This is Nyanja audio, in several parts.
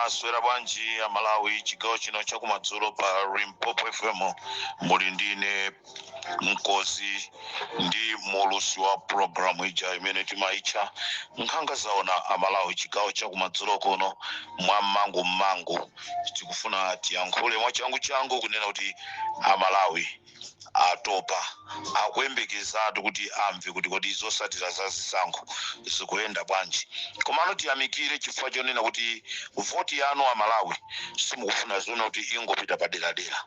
Mwaswera bwanji Amalawi? Chigawo chino chakumadzulo pa Limpopo FM muli ndine mkonzi ndi muulutsi wa programu ija imene timaitcha Nkhanga Zaona. Amalawi, chigawo chakumadzulo kuno mwa mmangu mmangu tikufuna tiyankhule mwachangu changu kunena kuti Amalawi atopa, akuyembekezatu kuti amve kuti kodi zosatira za zisankho zikuyenda bwanji. Komano tiyamikire chifukwa chonena kuti voti yanu Amalawi simukufuna zoona kuti ingopita paderadera.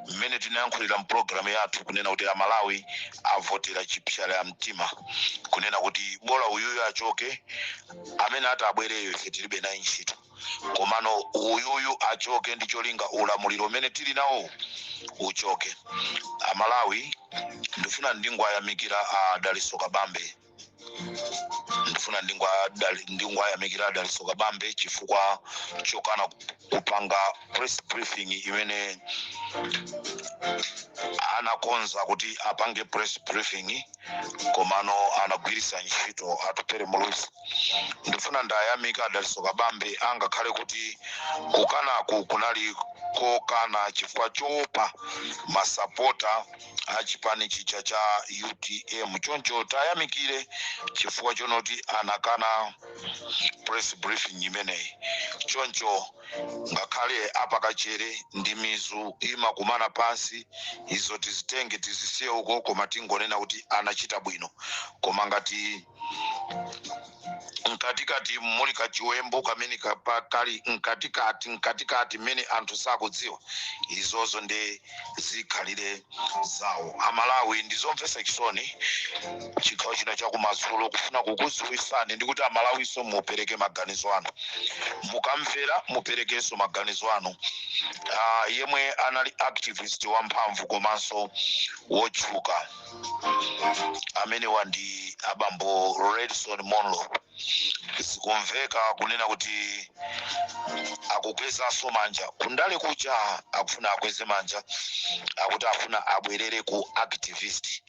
Mmene tinayankhulira mpulogalamu yathu kunena kuti Amalawi avotera chipsala ya mtima kunena kuti bola uyuyu achoke, amene ati abwereyo ife tilibe naye ntchito, komano uyuyu achoke ndi cholinga ulamuliro umene tili nawo uchoke. Amalawi, ndifuna ndingoyamikira a Dalitso Kabambe, ndifuna ndingoyamikira a Dalitso Kabambe chifukwa chokana kupanga press briefing imene anakonza kuti apange press briefing, komano anagwiritsa ntchito Atupele Muluzi. Ndifuna ndayamika a Dalitso Kabambe, angakhale kuti kukanaku kunali kokana chifukwa choopa masapota a chipani chija cha UTM. Choncho tayamikire chifukwa chonoti anakana press briefing imeneyi. Choncho ngakhale apakachere ndi mizu imakumana pansi, izo tizitenge tizisiye uko, koma tingonena kuti anachita bwino. Koma ngati mkatikati muli kachiwembu kamene kali mkatikati mmene anthu sakudziwa, izozo ndi zikhalire zawo. Amalawi, ndizomvetsa chisoni chigawo chino chakumadzulo kufuna kukudziwitsani ndi kuti Amalawiso mupereke maganizo anu, mukamvera muperekenso maganizo anu. Yemwe anali activist wamphamvu komanso wotchuka amenewa ndi abambo Redson Munlo. Zikumveka kunena kuti akukwezanso manja kundale kuja, akufuna akweze manja, akuti afuna abwerere ku activist.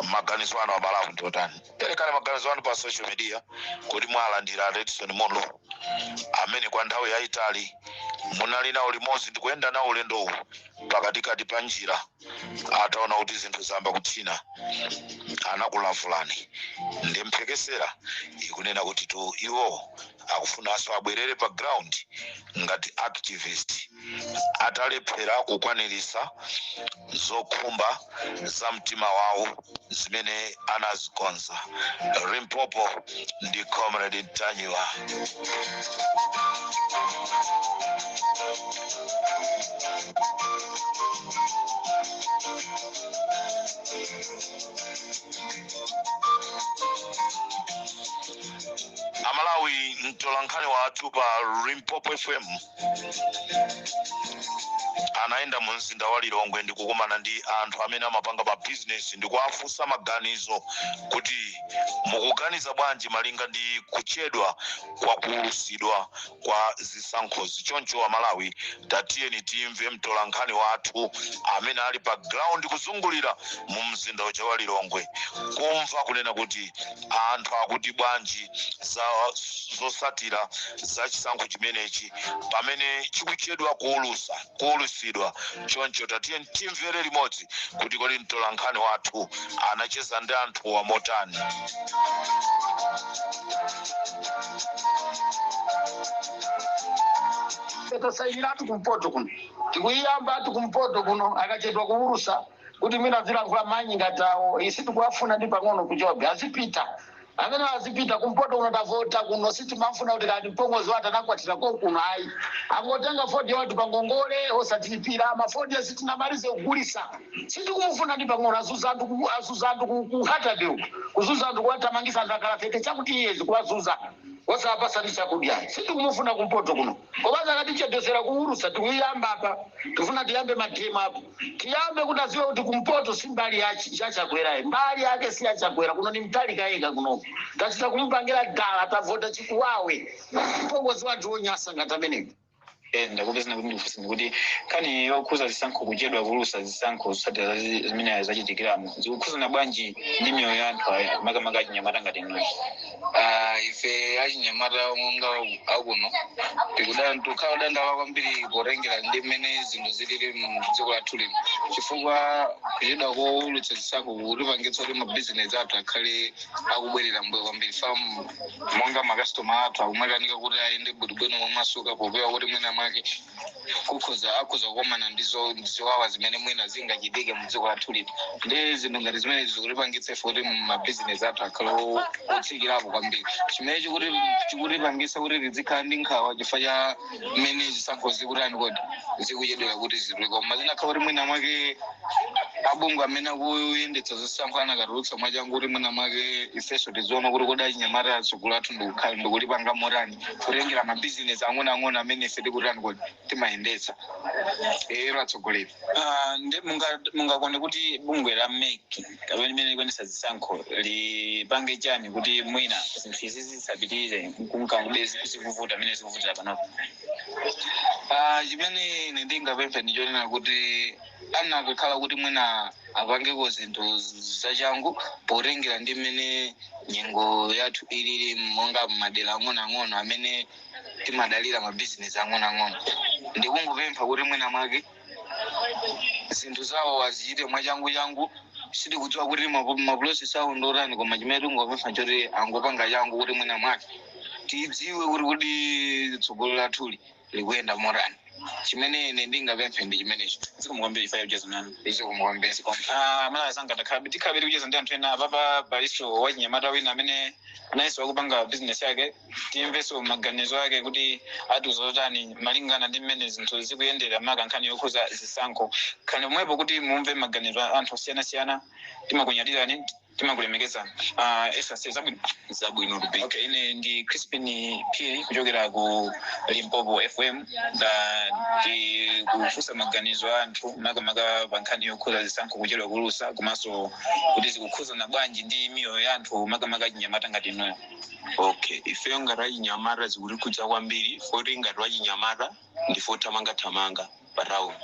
Maganizo anu Amalawi ndiotani? Perekani maganizo anu pa social media. Kodi mwalandira Redson Munlo amene kwa nthawi yayitali munali nawo limodzi ndikuyenda nawo ulendowu, pakatikati pa njira ataona kuti zinthu zayamba kuthina anakulavulani? Ndi mphekesera ikunena kuti tu iwo akufunanso abwerere pa ground ngati activist atalephera kukwanirisa zokhumba za mtima wawo zimene anazikonza. Limpopo ndi Comrade Ntanyiwa. Amalawi, mtolankhani wathu pa Limpopo FM anayenda mu mzinda wa Lilongwe ndi kukumana ndi anthu amene amapanga ma business ndi kuwafunsa maganizo kuti mukuganiza bwanji malinga ndi kuchedwa kwa kuulutsidwa kwa zisankhozi. Choncho Amalawi, tatiyeni timve mtolankhani wathu amene ali pa ground kuzungulira mu mzinda uja wa Lilongwe kumva kunena kuti anthu akuti bwanji za zosatira za chisankho chimenechi pamene chikuchedwa kuulusidwa. Choncho tatiyeni timvere limodzi kuti kodi mtolankhani wathu anacheza ndi anthuwa motani. Tasayiniratu kumpoto kuno, tikuyiyambatu kumpoto kuno. Akachedwa kuulusa kuti mwina azilankhula manyi ngati awo, isi tikuwafuna ndi pang'ono kuchobe, azipita amene azipita. Kumpoto kuno tavota kuno, sitimafuna kuti kati mpongozi wati anakwatira kokuno, ayi, angotenga fodya watu pangongole osatilipira mafodya, sitinamalize kugulisa. Sitikumufuna ndi pang'ono. Azuza anthu azuza anthu ku Nkhata Bay uku, kuzuza anthu, kuwathamangisa anthu akhala 30 chakuti iyezi, kuwazuza osapasa ndi chakudya. Sitikumufuna kumpoto kuno. Komanso akatichedwesera kuulusa, tikuyiyamba apa, tifuna tiyambe ma demo apo, tiyambe kuti aziwe kuti kumpoto si mbali ya Chakwerayi, mbali yake si ya Chakwera. Kuno ni Mutharika yekha kuno, tachita kumupangira dala, tavota chikuwawe mpongozi wathu wonyasa ngati ameneyo. Ndakupezani kuti ndikufunseni kuti nkhani yokhuza zisankho, kuchedwa kuulutsa zisankho zotsatira zimene zachitikiramo, zikukhuzana bwanji ndi miyoyo ya anthu aya, makamaka achinyamata ngati inuyo? Ah, ife achinyamata monga akuno tikukhala kudandaula kwambiri potengera ndi mmene zinthu zilili mdziko lathu lino, chifukwa kuchedwa koulutsa zisankho kutipangitsa kuti mabizinesi athu akhale akubwerera mbuyo kwambiri. Fa monga makastoma athu akumakanika kuti ayende bwinobwino momasuka, popewa kuti mwina mwake akhoza kukomana ndi ziwawa zimene mwina zingachitike mdziko lathu lino. Ndi zinthu ngati zimene zikutipangitsa ife kuti mabizinesi athu akhale otsikirapo kwambiri, chimene chikutipangitsa kuti tizikhala ndi nkhawa chifukwa cha mmene zisankho zikutani kodi zikuchedwera kuti zituluke. Koma zinakhala kuti mwina mwake abungwe amene akuyendetsa zisankho anakatulutsa mwachangu, kuti mwina mwake ifenso tiziona kuti kodi achinyamata atsogolo athu ndikukhala ndikulipanga motani, kutengera mabizinesi ang'onoang'ono amene ife tikutani kodi timayendetsa ero atsogoleri. Ah, ndi mungakone kuti bungwe la MEC kapena limene likuyendetsa zisankho lipange chani kuti mwina zinthu izi zisapitirire kunkangobe zikuvuta amene zikuvutira panopo? Ah, chimene ine ndingapemphe ndi chonena kuti anakakhala kuti mwina apangeko zinthu zachangu potengera ndi mmene nyengo yathu ilili, monga madera ang'onoang'ono amene timadalira mabizinesi ang'onoang'ono. Ndikungopempha kuti mwina mwake zinthu zawo azichite mwachangu changu. Sitikudziwa kuti maprocess awo ndotani, koma chimene tingopempha nchoti angopanga changu kuti mwina mwake tidziwe kuti tsogolo lathuli likuyenda motani. Chimene ine ndingapemphe ndi chimenecho. Zikomo kwambiri ifa kucheza nanu. Zikomo kwambiri. Ah, Malawi sanga, tikhabe tikucheza ndi anthu ena apapa. Paliso wachinyamata wina amene nayenso akupanga business yake. Timvenso maganizo ake kuti atiuza zotani malingana ndi mmene zinthu zikuyendera, maka nkhani yokhuza zisankho. Khani pomwepo kuti mumve maganizo a anthu osiyanasiyana. Timakunyadirani, timakulemekezani. Esase, zabwino? Zabwino, Rubik. Okay, ine ndi Crispin Phiri kuchokera ku Limpopo FM. Ndikufunsa maganizo a anthu makamaka pa nkhani yokhuza zisankho kuchedwa kuulutsa, komanso kuti zikukhuzana bwanji ndi miyoyo ya anthu, makamaka achinyamata ngati inuyo. Okay, ifeyo ngati achinyamata zikutikhudza kwambiri, foti ngati wachinyamata ndife othamangathamanga pa town.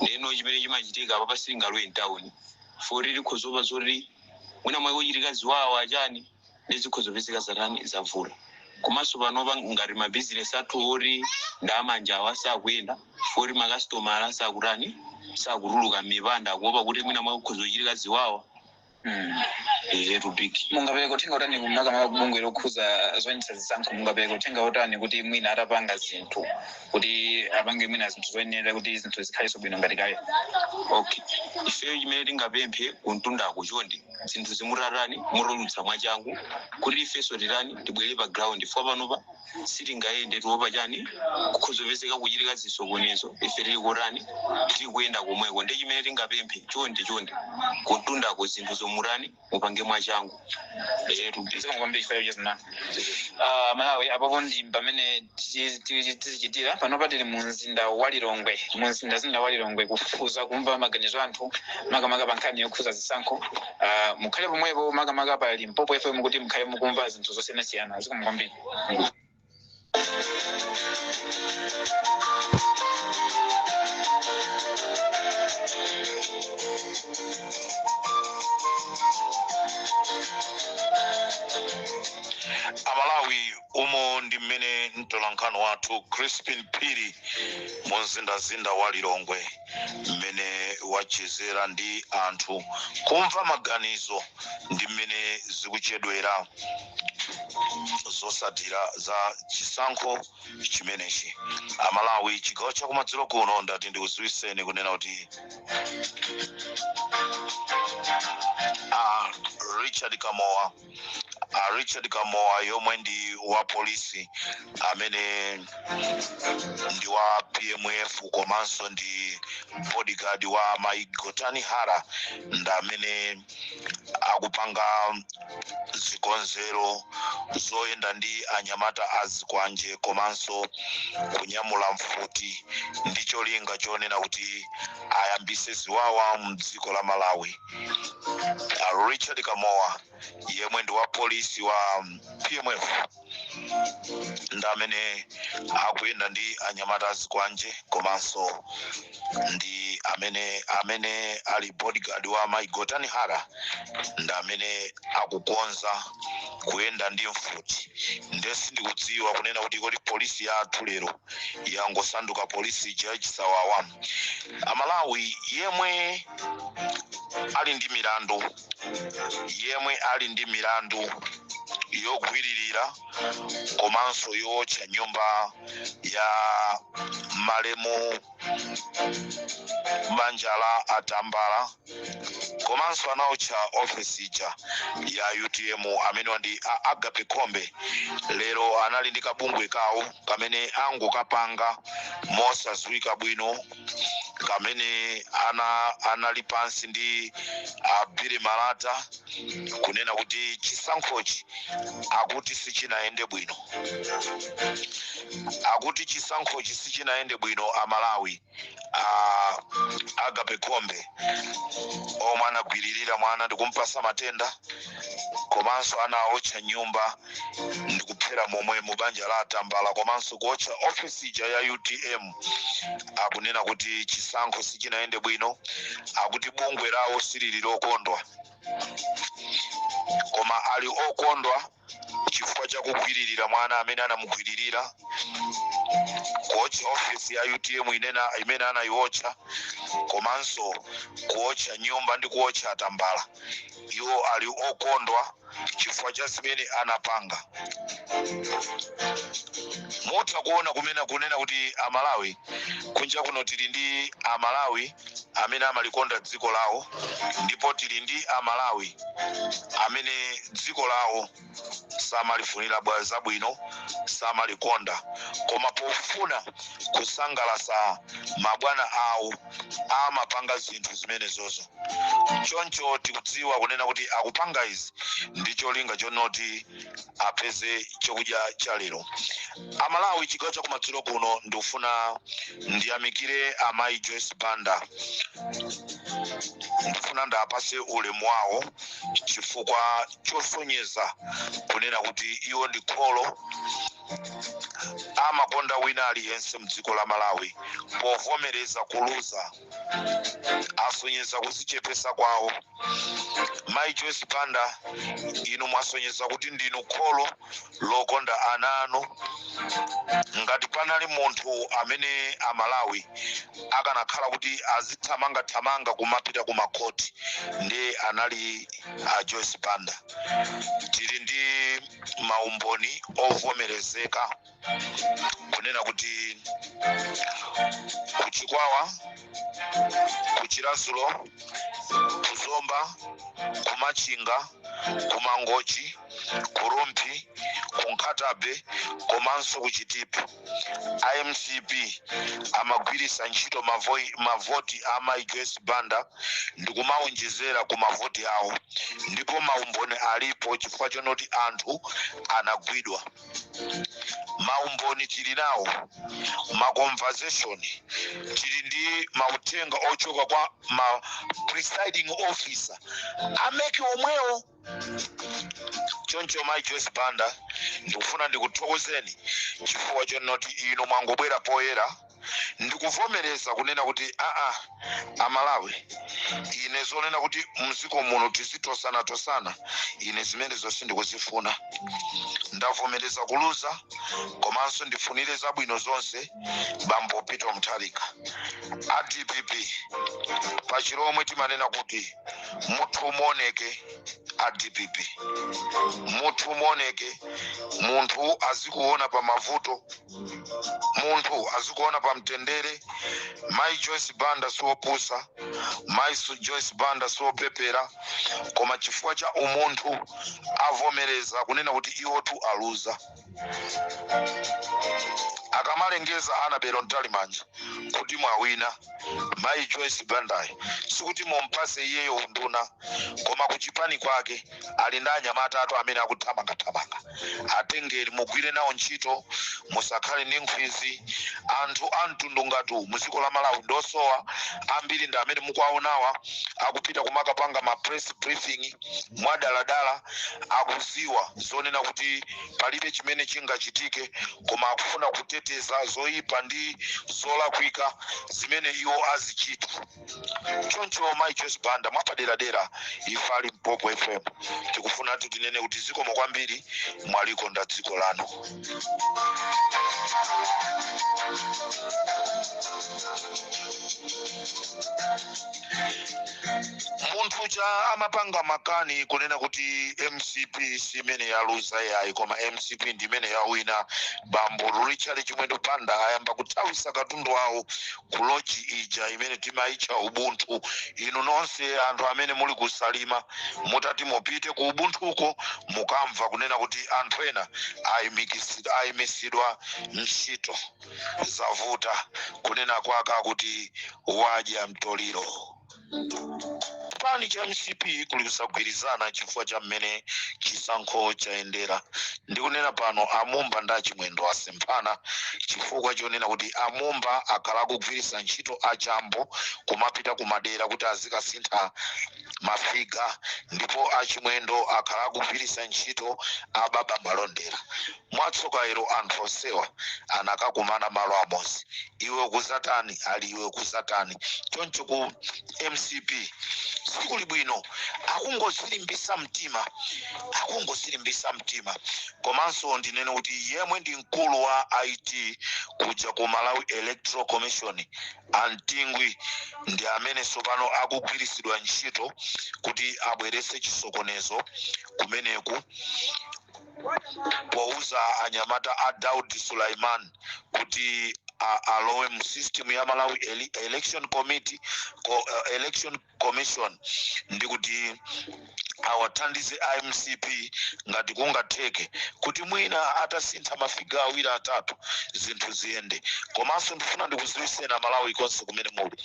Ndeno chimene chimachitika apa, sitingalowe mtawuni foti tikhozopa zoti mwina mwake kuchitika ziwawa chani, ndi zikhozopezeka zatani zavula. Komanso panopa ngati mabizinesi athu oti ndamanja awa sakuyenda, foti makasitomala sakutani, sakutuluka m'mipanda, akuopa kuti mwina mwake kukhozochitika ziwawa. Rubik. Mungapereka uthenga utani makamaka kubungwe lokhuza zoyendetsa zisankho? Mungapereka uthenga utani kuti mwina atapanga zinthu, kuti apange mwina zinthu zoyenera kuti zinthu zikhalenso bwino ngati kale? Okay, ifeyo chimene tingapemphe kumtundako, chonde zinthu zimutatani mutulutsa mwachangu kuti ifenso titani tibwere pa ground, fo panopa sitingayende, tiopa chani, kukhozopezeka kuchitika zisokonezo ife tili kutani, tili kuyenda komweko. Ndi chimene tingapemphe, chonde chonde, kumtundako zinthu zomutani mupange mwachangu. Zikomo kwambiri chifukwa chocheza nanu. Ah, Malawi, apopo ndi pamene tizichitira panopa. Tili mu mzinda wa Lilongwe, mu mzinda wa Lilongwe, kufufuza, kumva maganizo anthu makamaka pa nkhani yokhuza zisankho. Ah, mukhale pomwepo makamaka pa Limpopo FM kuti mukhale mukumva zinthu zosiyanasiyana. Zikomo kwambiri. Amalawi, umo ndi mmene mtolankhani wathu Crispin Phiri mu mzindazinda wa Lilongwe mmene wachezera ndi anthu kumva maganizo ndi mmene zikuchedwera zosatira za chisankho chimenechi. Amalawi, chigawo chakumadzulo kuno ndati ndikudziwitseni kunena kuti a Richard Kamowa, a Richard Kamowa yomwe ndi wa polisi amene ndi wa PMF komanso ndi bodyguard wa Mai Gotani Hara, ndi amene akupanga zikonzero zoyenda ndi anyamata azikwanje komanso kunyamula mfuti ndi cholinga chonena kuti ayambise ziwawa mdziko la Malawi. A Richard Kamowa yemwe ndi wa polisi wa PMF. Ndi amene akuyenda ndi anyamata azikwanje, komanso ndi amene ali bodyguard wa Mai Gotani Hara, ndi amene akukonza kuyenda ndi mfuti. Nde sindikudziwa kunena kuti kodi polisi yathu lero yangosanduka polisi ija yachisawawa. Amalawi, yemwe ali ndi milandu, yemwe ali ndi milandu yogwiririra komanso yotcha nyumba ya malemu banja la Atambala, komanso anaotcha ofesi ija ya UTM, amene ndi a Agape Khombe, lero anali ndi kabungwe kawo kamene angokapanga mosadziwika bwino, kamene anali pansi ndi a Billy Malata, kunena kuti chisankhochi akuti sichinayende bwino, akuti chisankhochi sichinayende bwino. Amalawi, a Agape Khombe omwe anagwiririra mwana ndikumpasa matenda, komanso anaotcha nyumba ndikuphera momwe mu banja la Atambala, komanso kuotcha ofesi ija ya UTM, akunena kuti chisankho sichinayende bwino. Akuti bungwe lawo silili lokondwa, koma ali okondwa chifukwa chakugwiririra mwana amene anamugwiririra, kuotcha ofesi ya UTM imene anayiotcha, komanso kuotcha nyumba ndi kuotcha Atambala. Iwo ali okondwa chifukwa cha zimene anapanga. Mutha kuona kumene kunena kuti Amalawi kunja kuno, tili ndi Amalawi amene amalikonda dziko lawo, ndipo tili ndi Amalawi amene dziko lawo samalifunira zabwino, samalikonda, koma pofuna kusangalasa mabwana awo amapanga zinthu zimenezozo. Choncho tikudziwa kunena kuti akupanga izi ndi cholinga chonoti apeze chakudya cha lero. Amalawi, chigawo chakumadzulo kuno ndikufuna ndiyamikire amayi Joyce Banda. Ndifuna ndapase ulemu wawo chifukwa chosonyeza kunena kuti iwo ndi kholo, amakonda wina aliyense mdziko la Malawi. Povomereza kuluza, asonyeza kuzichepesa kwawo. Mayi Joyce Banda, inu mwasonyeza kuti ndinu kholo lokonda ana anu. Ngati panali munthu amene Amalawi akanakhala kuti azithamangathamanga kumapita kumakhoti, ndi anali a Joyce Banda. Tili ndi maumboni ovomerezeka kunena kuti kuChikwawa, kuChiradzulu, kuZomba, kuMachinga, kuMangochi, kuRumphi, kuNkhata Bay komanso kuChitipa, iMCP amagwirisa ntchito mavoti a mayi Joyce Banda ndikumawonjezera ku mavoti awo, ndipo maumboni alipo chifukwa chonoti anthu anagwidwa. Maumboni tili nawo, ma conversation tili ndi, mauthenga ochoka kwa ma presiding officer a MEC omwewo. Choncho mayi Joyce Banda, ndikufuna ndikuthokozeni chifukwa chonoti inu mwangobwera poyera ndikuvomereza kunena kuti, aa, Amalawi, ine zonena kuti mdziko muno tizitosanatosana, ine zimenezo sindikuzifuna. Ndavomereza kuluza, komanso ndifunire zabwino zonse bambo Peter Mutharika. A DPP, pachilomwe timanena kuti muthu muoneke. A DPP, muthu muoneke. Munthu azikuona pa mavuto, munthu azikuona pa mtendere. Mayi Joyce Banda siwopusa, mayi Joyce Banda siwopepera, koma chifukwa cha umunthu avomereza kunena kuti iwotu aluza. Akamalengeza Annabel Mtalimanja kuti mwawina, mayi Joyce Bandayi sikuti mumpase iyeyo unduna, koma kuchipani kwake ali ndi anyamata atu amene akuthamangathamanga. Atengeri mugwire nawo ntchito, musakhale ndi nkhwizi. Anthu a mtundu ngati muziko la Malawi ndosowa ambiri, ndi amene mukuwaonawa akupita kumakapanga ma press briefing mwadaladala. Akuziwa zonena kuti palibe chimene Chimene chingachitike, koma akufuna kuteteza zoyipa ndi zolakwika zimene iwo azichita. Choncho Mai Joyce Banda, mwapaderadera ife a Limpopo FM tikufuna tinene kuti zikomo kwambiri, mwalikonda dziko lanu. Munthu cha amapanga makani kunena kuti MCP si imene yaluza yayi, koma MCP ndi imene yawina. Bambo Richard Chimwendo Banda ayamba kuthawisa katundu awo ku lodge ija imene timayitcha Ubuntu. Inu nonse anthu amene muli kusalima, mutati mupite ku Ubuntuko, mukamva kunena kuti anthu ena ayimisidwa ntchito. Zavuta kunena kwaka kuti wadya mtoliro. Chipani cha MCP kuli kusagwirizana chifukwa cha mmene chisankho chayendera. Ndikunena pano, Amumba ndi Achimwendo asemphana chifukwa chonena kuti Amumba akhala akugwiritsa ntchito achambo kumapita kumadera kuti azikasintha mafiga, ndipo Achimwendo akhala akugwiritsa ntchito ababa Malondera. Mwatsoka ero anthu onsewa anakakumana malo amodzi, iwe ukuzatani, ali iwe ukuzatani. Choncho ku MCP sikuli bwino, akungozilimbisa mtima, akungozilimbisa mtima. Komanso ndinene kuti yemwe ndi mkulu wa IT kuja ku Malawi Electoral Commission, Antingwi, ndi amene tsopano akugwirisidwa ntchito kuti abweretse chisokonezo kumeneku, powuza anyamata a Daud Sulaiman kuti alowe mu system ya Malawi Election Committee, Election Commission, ndi kuti awathandize iMCP ngati kungatheke kuti mwina atasintha mafiga awiri atatu zinthu ziyende. Komanso ndifuna ndikuziwiseni Malawi konse kumene muli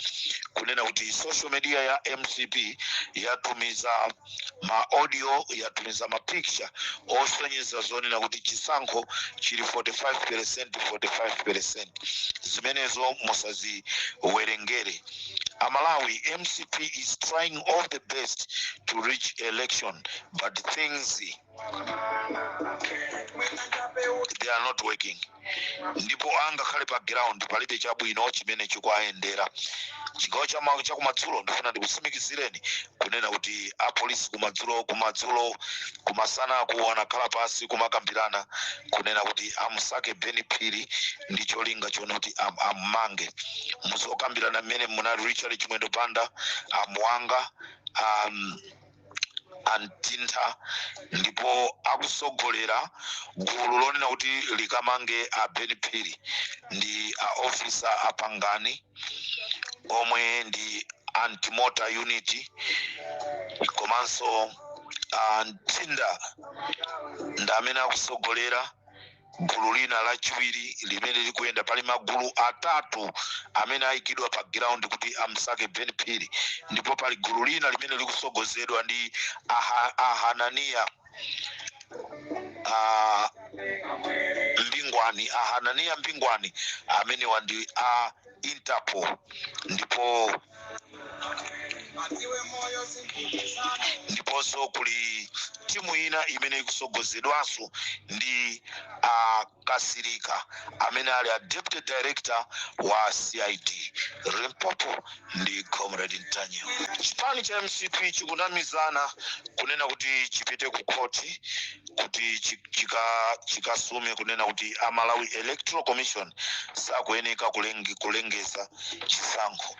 kunena kuti social media ya MCP yatumiza ma audio, yatumiza ma picture osonyeza zonena kuti chisankho chili 45% 45%. Zimenezo musaziwerengere. Amalawi, MCP is trying all the best to reach election, but things, they are not working. Ndipo angakhale pa ground palibe chabwino chimene chikuayendera. Chigawo chakumadzulo, ndifuna ndikutsimikizireni kunena kuti apolisi kumadzulo, kumasanaku, anakhala pasi kumakambirana kunena kuti amusake Ben Phiri ndi cholinga chona kuti ammange. Muzokambirana mmene munali Richard Chimwendo Banda, Amuwanga, Antintha, ndipo akusogolera gulu lonena kuti likamange a Ben Phiri ndi a officer Apangani omwe ndi anti-motor unit, komanso Anthinda ndi amene akusogolera gulu lina lachiwiri limene likuyenda. Pali magulu atatu amene ayikidwa pa ground kuti amsake Ben Phiri, ndipo pali gulu lina limene likusogozedwa ndi Ahananiya Mbingwani, Ahananiya Mbingwani, amenewa ndi a Interpol. Ndiponso kuli timu ina imene ikusogozedwanso ndi a Kasirika amene ali a deputy director wa CID. Limpopo ndi Comrade Ntanyiwa. Chipani cha MCP chikunamizana kunena kuti chipite ku khoti kuti chikasume kunena kuti a Malawi Electoral Commission sakuyeneka kulengeza chisankho.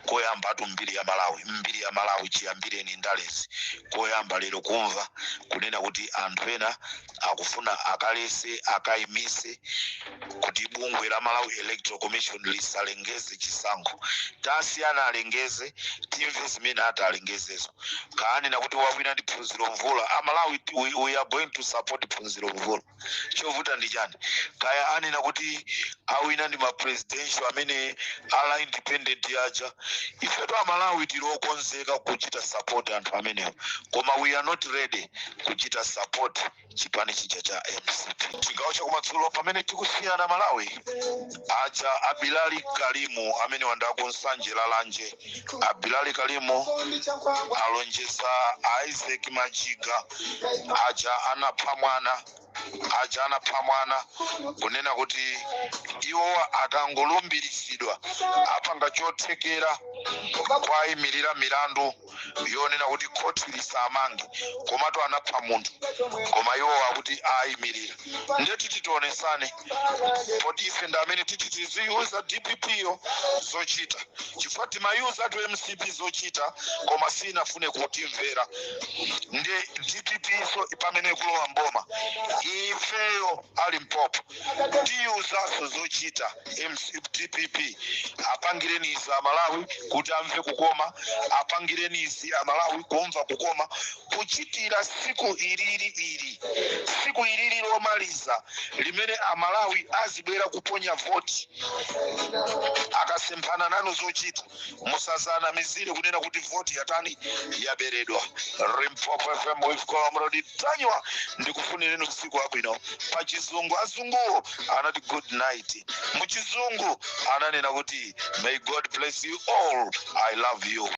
Koyamba atu mbiri ya Malawi, mbiri ya Malawi chiyambireni ndalezi, koyamba lero kumva kunena kuti anthu ena akufuna akalese, akayimise kuti bungwe la Malawi Electoral Commission lisalengeze chisankho. Tasiyana alengeze, timve zimene ati alengezezo. Kaanena kuti wawina ndi Phunziro Mvula, Amalawi, we are going to support Phunziro Mvula. Chovuta ndi chani? Kaya anena kuti awina ndi ma presidential amene ala independent aja, ifetu Amalawi tili okonzeka kuchita support anthu amenewo, koma we are not ready kuchita support chipani chija cha MCP. Chigawo chakumadzulo, pamene tikusiyana, Malawi, aja Abilali Kalimu amene wanda ku Nsanje Lalanje, Abilali Kalimu alonjeza Isaac Majiga aja anapha mwana. Aja anapha mwana, kunena kuti iwowa akangolumbiritsidwa apanga chothekera kwayimirira milandu yonena kuti khoti lisamange, komatu anapha munthu, koma iwowa akuti ayimirira. Ndeti titionesane, poti ife ndi amene titi tiziuza DPP yo zochita, chifukwa timayuza tu MCP zochita, koma sinafune kutimvera. Nde DPP so pamene kulowa mboma, ifeyo ali Limpopo tiyuzaso zochita MC, DPP. Apangireni izi Amalawi kuti amve kukoma, apangireni izi Amalawi kumva kukoma, kuchitira siku ilili ili, siku ilili lomaliza limene Amalawi azibwera kuponya voti. Akasemphana nanu zochita, musazanamizire kunena kuti voti yatani, yaberedwa. Limpopo FM with Comrade Tanywa, ndikufunireni usiku wabwino. Pa Chizungu azunguwo anati good night, muchizungu ananena kuti may God bless you all, I love you.